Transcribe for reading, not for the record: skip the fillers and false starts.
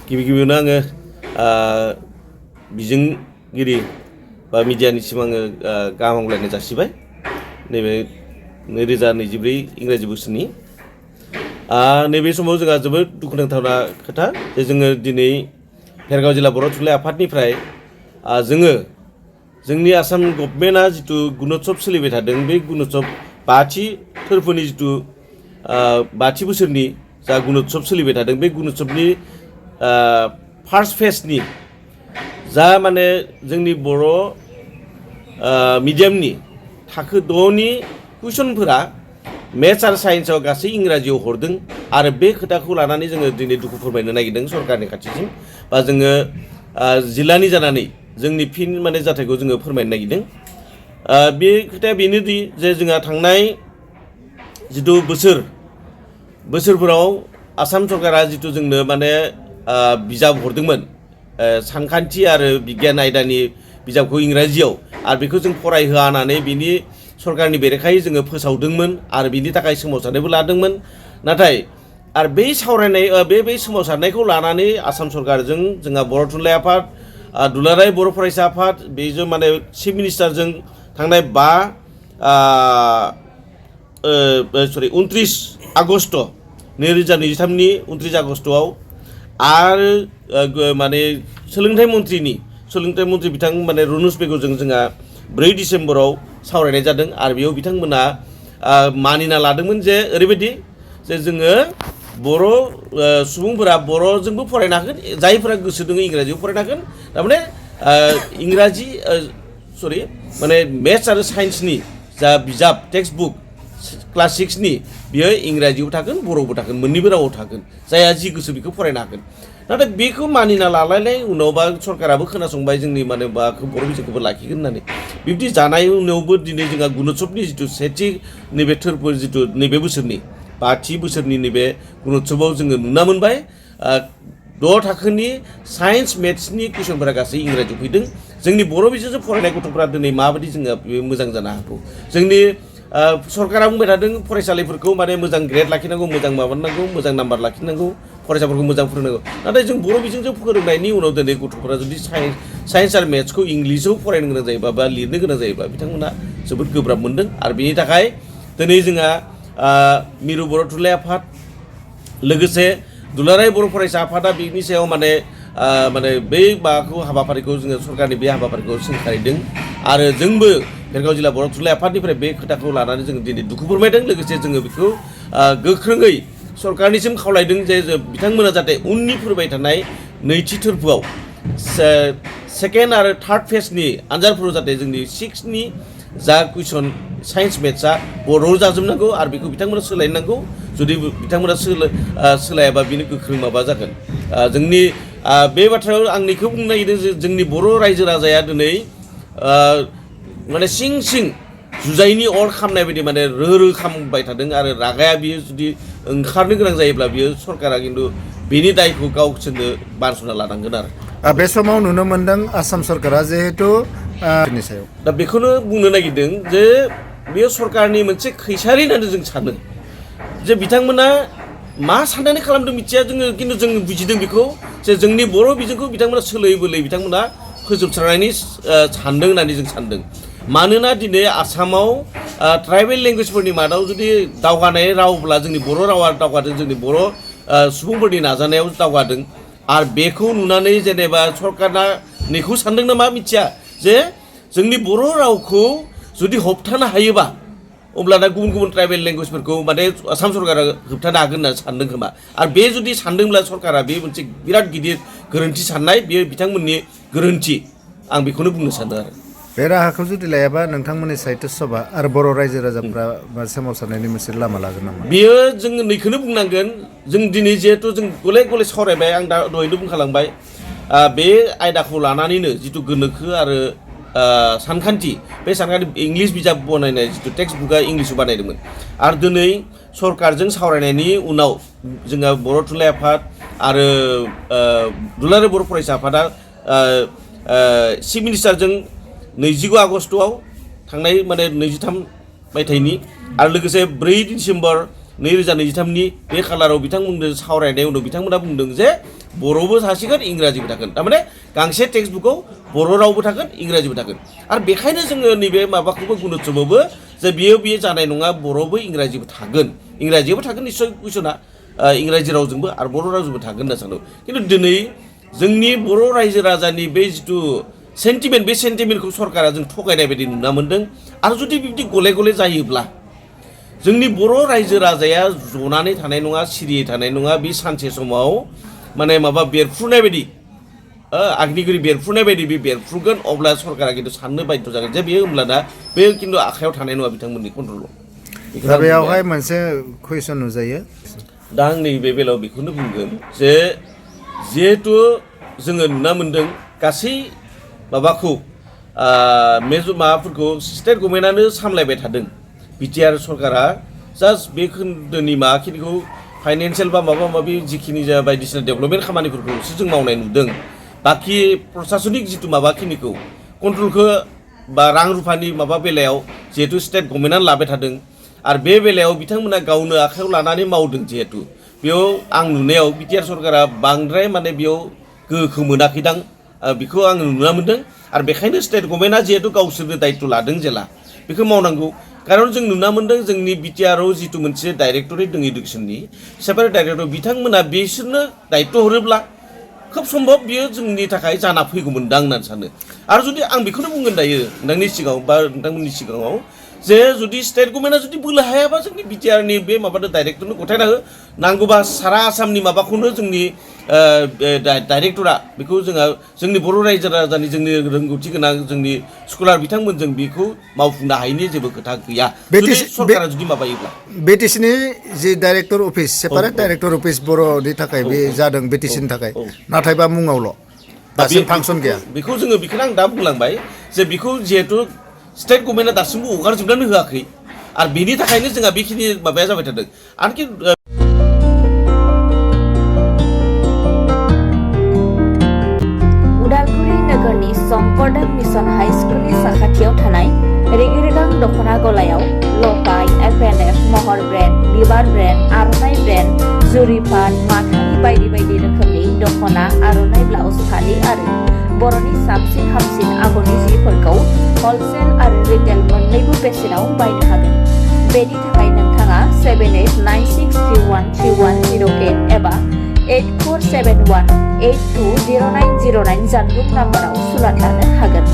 गिबियावनो आङो बिजोंगिरि बा मिडियानिसिम आङो गाहाम हामलायनाय जासिबाय नैबे 2024 इंराजि बोसोरनि नैबे समाव जोंहा जोबोद दुखुनांथावना खोथा जे जोङो दिनै भेरगाव जिल्ला बर' थुनलाइ आफादनिफ्राय जोङो जोंनि आसाम गभर्नमेन्टआ जितु गुणोत्सव सोलिबाय थादों बे गुणोत्सव 5थि फोरबोनि जितु 5थि बोसोरनि जा गुणोत्सव सोलिबाय थादों बे गुणोत्सवनि फार्स्ट फेजनि जा माने जोंनि बर' मिडियामनि थाखो 6नि कुइसनफोरा मेथ्स आरो साइन्सआव गासै इंराजियाव हरदों आरो बे खोथाखौ लानानै जोङो दिनै दुखु फोरमायनो नागिरदों सरकारनि खाथिसिम बा जोङो जिल्लानि जानानै जोंनि फिन माने जाथायखौ जोङो फोरमायनो नागिरदों बे खोथाया बेनोदि जे जोंहा थांनाय जितु बोसोरफोराव आसाम सरकारा जितु जोंनो माने बिजाब हरदोंमोन सानखान्थि आरो बिगियान आयदानि बिजाबखौ इंराजियाव आरो बेखौ जों फरायहोआ होननानै बिनि सरकारनि बेरेखायै जोङो फोसावदोंमोन आरो बिनि थाखाय सोमावसारनायबो लादोंमोन नाथाय आरो बै सावरायनाय बे सोमावसारनायखौ लानानै आसाम सरकारजों जोंहा बर' थुनलाइ आफाद दुलाराय बर' फरायसा आफाद बेजों माने चिफ मिनिस्टारजों थांनाय 29 आगस्ट 2023नि 29 आगस्टआव आरो माने सोलोंथाइ मन्थ्रि बिथां माने रुनुस बेगरजों जोंहा 4 डिसेम्बराव सावरायनाय जादों आरो बेयाव बिथांमोना मानिना लादोंमोन जे ओरैबायदि जे जोङो बर' सुबुंफोरा बर'जोंबो फरायनो हागोन जायफोरा गोसो दङ इंराजियाव फरायनो हागोन थारमाने माने मेथ्स आरो साइन्सनि जा बिजाब टेक्स्ट बुक क्लास 6नि बियो इंराजियाव थागोन बर'आवबो थागोन मोन्नैबो रावाव थागोन जायहा जि गोसो बेखौ फरायनो हागोन नाथाय बेखौ मानिना लालायनाय उनाव बा सरकाराबो खोनासंबाय जोंनि माने बर' बिजोंखौबो लाखिगोन होननानै बिब्दि जानाय उनावबो दिनै जोंहा गुणोत्सवनि जितु सेथि नैबे थोरफो जितु नैबे बोसोरनि 5थि बोसोरनि नैबे गुणोत्सवआव जोङो नुना मोनबाय 6 थाखोनि साइन्स मेथ्सनि कुइसनफोरा गासै इंराजियाव फैदों जोंनि बर' बिजोंजों फरायनाय गथ'फोरा दिनै माबायदि जोङो मोजां जानो हागौ जोंनि सरकारा बुंबाय थादों फरायसालिफोरखौ माने मोजां ग्रेड लाखिनांगौ मोजां माबानांगौ मोजां नाम्बार लाखिनांगौ फरायसाफोरखौ मोजां फोरोंनांगौ नाथाय जों बर' बिजोंजों फोरोंनायनि उनाव दिनै गथ'फोरा जुदि साइन्स आरो मेथ्सखौ इंलिसाव फरायनो गोनां जायोबा बा लिरनो गोनां जायोबा बिथांमोना जोबोद गोब्राब मोनदों आरो बेनि थाखाय दिनै जोंहा मिरु बर' थुनलाइ आफाद लोगोसे दुलाराय बर' फरायसा आफादा बेनि सायाव माने बै हाबाफारिखौ जोङो सरकारनि बे हाबाफारिखौ सोंखारिदों आरो जोंबो भेरगाव जिल्ला बर' थुनलाइ आफादनिफ्राय बे खोथाखौ लानानै जोङो दिनै दुखु फोरमायदों लोगोसे जोङो बेखौ गोख्रोङै सरकारनिसिम खावलायदों जे बिथांमोना जाहाथे उननि फैबाय थानाय नैथि थोरफोआव सेकेन्ड आरो थार्ड फेजनि आनजादफोराव जाहाथे जोंनि 6नि जा कुइसन साइन्स मेथ्सआ बर'आव जाजोबनांगौ आरो बेखौ बिथांमोना सोलायनांगौ जुदि बिथांमोना सोलायाबा बेनो गोख्रों माबा जागोन जोंनि बे बाथ्रायाव आं बेखौ बुंनो नागिरदों जे जोंनि बर' रायजो राजाया दिनै माने सिं जुजाइनि अर खामनाय बायदि माने रोहो खामबाय थादों आरो रागाया बियो जुदि ओंखारनो गोनां जायोब्ला बियो सरकारा खिन्थु बेनि दायखौ गावसोरनो बानस'ना लानांगोन आरो बे समाव नुनो मोनदों आसाम सरकारा जिहेतु सायाव दा बेखौनो बुंनो नागिरदों जे बेयो सरकारनि मोनसे खैसारि होननानै जों सानो जे बिथांमोना मा साननानै खालामदों मिथिया जोङो खिन्थु जों बुजिदों बेखौ जे जोंनि बर' बिजोंखौ बिथांमोना सोलोयै बोलोयै बिथांमोना फोजोबस्रांनायनि सानदों होननानै जों सानदों मानोना दिनै आसामाव ट्राइबेल लेंगुवेजफोरनि मादाव जुदि दावगानाय रावब्ला जोंनि बर' रावा दावगादों जोंनि बर' सुबुंफोरनि नाजानायाव दावगादों आरो बेखौ नुनानै जेनेबा सरकारा नैखौ सानदों नामा मिथिया जे जोंनि बर' रावखौ जुदि होबथानो हायोबा अब्लाना गुबुन ट्राइबेल लेंगुवेजफोरखौ माने आसाम सरकारा होबथानो हागोन होनना सानदों खोमा आरो बे जुदि सानदोंब्ला सरकारा बे मोनसे बिराद गिदिर गोरोन्थि साननाय बेयो बिथांमोननि गोरोन्थि आं बेखौनो बुंनो सानो आरो बे राहाखौ जुदि लायाबा नोंथांमोननि साहित्य सभा आरो बर' रायजो राजाफ्रा सोमावसारनायनि मोनसे लामा लागोन नामा बेयो जों नैखौनो बुंनांगोन जों दिनै जिहेथु जों गले गले सावरायबाय आं दा दहायनो बुंखालांबाय बे आयदाखौ लानानैनो जिथु गोनोखो आरो सानखान्थि बे सानखान्थि इंलिस बिजाब बनायनाय जिथु टेक्स्ट बुकआ इंलिसाव बानायदोंमोन आरो दिनै सरकारजों सावरायनायनि उनाव जोंहा बर' थुनलाइ आफाद आरो दुलाराय बर' फरायसा आफादा चिफ मिनिस्टारजों 29 आगस्टआव थांनाय माने 23 मायथाइनि आरो लोगोसे 4 डिसेम्बर 2023नि बे खालाराव बिथांमोनजों सावरायनाय उनाव बिथांमोना बुंदों जे बर'बो थासिगोन इंराजिबो थागोन थारमाने गांसे टेक्सटबुकआव बर' रावबो थागोन इंराजिबो थागोन आरो बेखायनो जोङो नैबे माबाखौबो गुरुत्तमावबो जे बियो जानाय नङा बर'बो इंराजिबो थागोन इंराजियावबो थागोन निस्सय कुइसना इंराजि रावजोंबो आरो बर' रावजोंबो थागोन होनना सानो खिन्थु दिनै जोंनि बर' रायजो राजानि बे जिथु सेन्टिमेन्ट बे सेन्टिमेन्टखौ सरकारा जों थगायनाय बायदि नुना मोन्दों आरो जुदि बिब्दि गले गले जायोब्ला जोंनि बर' रायजो राजाया जनानै थानाय नङा सिरियै थानाय नङा बे सानसे समाव माने माबा बेरफ्रुनाय बायदि आग्निगिरि बेरफ्रुनाय बायदि बे बेरफ्रुगोन अब्ला सरकारा खिन्थु साननो बाध्य जागोन जे बेयो होमब्लाना बे खिन्थु आखायाव थानाय नङा बिथांमोननि कन्ट्रलाव दा बेयावहाय मोनसे कुइसन नुजायो दा आं नैबे बेलायाव बेखौनो बुंगोन जे जिहेथु जोङो नुना मोन्दों गासै माबाखौ माबाफोरखौ स्टेट गभर्नमेन्टआनो सामलायबाय थादों बिटिआर सरकारा जास्ट बे खोन्दोनि माबाखिनिखौ फाइनेन्सियेल बा माबा माबि जिखिनि जा बायदिसिना डेभेलपमेन्ट खामानिफोरखौसो जों मावनाय नुदों बाखि प्रसासनिक जिथु माबाखिनिखौ कन्ट्रलखौ बा रां रुफानि माबा बेलायाव जिहेतु स्टेट गभर्नमेन्टआनो लाबाय थादों आरो बे बेलायाव बिथांमोना गावनो आखायाव लानानै मावदों जिहेतु बेयाव आं नुनायाव बिटिआर सरकारा बांद्राय माने बेयाव गोहोखौ मोनाखैदां बेखौ आं नुना मोन्दों आरो बेखायनो स्टेट गभर्नमेन्टआ जिहेतु गावसोरनो दायित्व लादों जेला बेखौ मावनांगौ खारन जों नुना मोन्दों जोंनि बिटिआरआव जिथु मोनसे डाइरेक्टरेट दं इडुकेसननि सेपारेट डाइरेक्टर बिथांमोना बिसोरनो दायित्व हरोब्ला खोब सम्भब बियो जोंनि थाखाय जाना फैगौमोनदां होननानै सानो आरो जुदि आं बेखौनो बुंगोन दायो नोंथांनि सिगाङाव बा नोंथांमोननि सिगाङाव जे जुदि स्टेट गभर्नमेन्टआ जुदि बोलो हायाबा जोंनि बिटिआरनि बे माबानो डाइरेक्टरनो गथायना हो नांगौबा सारा आसामनि माबाखौनो जोंनि डाइरेक्टरा बेखौ जोंनि बर' रायजो राजानि जोंनि रोंगौथि गोनां जोंनि स्कलार बिथांमोनजों बेखौ मावफुंनो हायैनि जेबो खोथा गैया जुदि सरकारा जुदि माबायोब्ला बिटिसिनि जि director office separate director office बर'नि थाखाय बे जादों बिटिसिनि थाखाय नाथायबा मुङावल' दासिम फांसन गैया बेखौ बेखौनो आं दा बुंलांबाय जे बेखौ जिहेतु स्टेट गभर्नमेन्टआ दासिमबो हगारजोबनानै होआखै आरो बेनि थाखायनो जोंहा बेखिनि माबाया जाबाय थादों आनखि उदालगुरि नोगोरनि शंकरदेव मिशन हाई स्कुलनि साखाथियाव थानाय रेगे-रेगां दख'ना गलायाव लफाय एफ&एफ महर ब्रेन्ड बिबार ब्रेन्ड आर'नाइ ब्रेन्ड जुरि पाट माथानि बायदि बायदि रोखोमनि दख'ना आर'नाइ ब्लाउस फालि आरो बर'नि साबसिन हामसिन आगरनि जिफोरखौ हलसेल आरो रिटेल मोन्नैबो बेसेनाव बायनो हागोन बेनि थाखाय नोंथाङा 7896313108 एबा 8471820909 जानबुं नाम्बाराव सुलाद लानो हागोन।